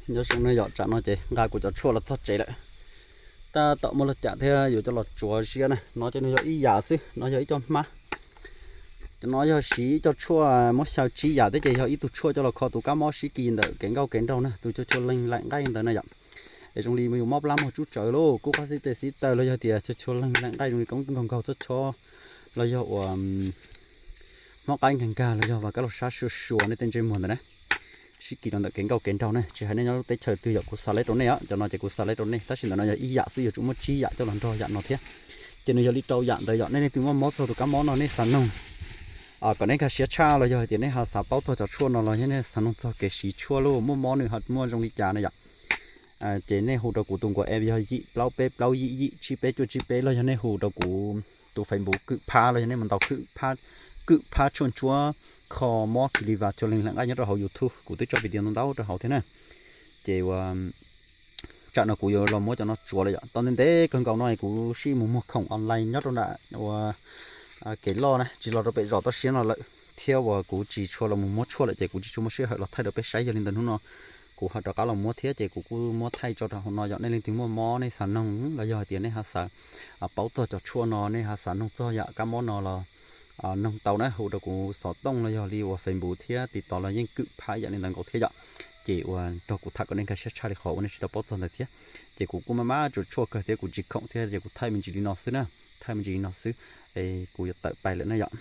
Nyob zoo na yom, tsam no ces nqa kuv cov tshuaj los txog tsev lawm. Tab tom muab los cam thiab yuav coj los tsuav ziab na. No ces nws yog ib yam xwb, no yog ib co hmab. Cov no yog siv ib co tshuaj muab xyaw tsib yam thiab ces yog ib tug tshuaj coj los kho tus kab mob sib kis ntawm kev nkauj kev nraug na, tus cua chua leeg laim nqaij ntawd na yom. Es zoo li yus mob plab muag tsub tsawv lauj, kub qab xib tes xib taw los yog tias cua chua leeg laim nqaij zoo li koob nkaug nkaug txob chob los yog uas hmob qaib nkag nkag los yog vas kab laug sab sua sua nej tej ntsej muag ntawd na, sib kis rau ntawm kev nkauj kev nraug na, tsis hais nej nyob lub teb chaws twg yom, kuv xa lawm rau nej os. Cov no ces kuv xa lawm rau nej, tab sis ntawm no yog ib yam xwb, yuav tsum muaj tsib yam coj los nrog yam no thiab. Ces nws yog li rau yam ntawd yom. Nej leej twg muaj mob txog tus kab mob no nej xav noog kom nej nkag siab tshaj los yog hais tias nej ho xav paub txog cov tshuaj no los yog nej xav noog txog kev siv tshuaj lauj, muaj mob nws ho muaj zoo li cas na yom, ces nej hu rau kuv tus nkuaj app yog yim plaub peb plaub yim yim tsib peb cuaj tsib peb los yog nej hu rau kuv tus Facebook Kwm Phab los yog nej mus ntaus Kwm Phab, Kwm Phab tshuaj ntsuab kho mob kis li vas chua leeg laim nqaij nyob rau hauv YouTube, kuv twb tso video ntau ntau rau hauv thiab na. Ces ua tsam no kuv yuav los muab cov no tsuav lawm yom. Tau ntev ntev kawg nkaus no kuv sib mus muag khoom online nyob rau nram ua kev loj na, tsis los rau pem zos toj siab no lawm thiab uas kuv tsis tshua los mus muab tshuaj lawm ces kuv tsis tshua muaj sij hawm los thaij rau peb saib. Yog li ntawd hnub no kuv ho rov qab los muab thiab ces kuv kuj muab thaij tso rau hauv no yom. Nej leej twg muaj mob nej xav noog los yog hais tias nej ho xav paub txog cov tshuaj no, nej ho xav noog txog yam kab mob no los noog tau na, hu rau kuv xov tooj los yog li uas Facebook thiab TikTok los yeej Kwm Phab yam li ntawd nkaus thiab yom. Ces ua nrog kuv tham kom nej nkag siab tshaj li qhov uas nej tsis tau paub txog ntawd thiab. Ces kuv kuj maj maj tsuav tshuaj kawg thiab kuv tsis khoom thiab ces kuv thaij me ntsis li no xwb na, thaij me ntsis li no xwb, es kuv yuav tawm pais lawm na yom.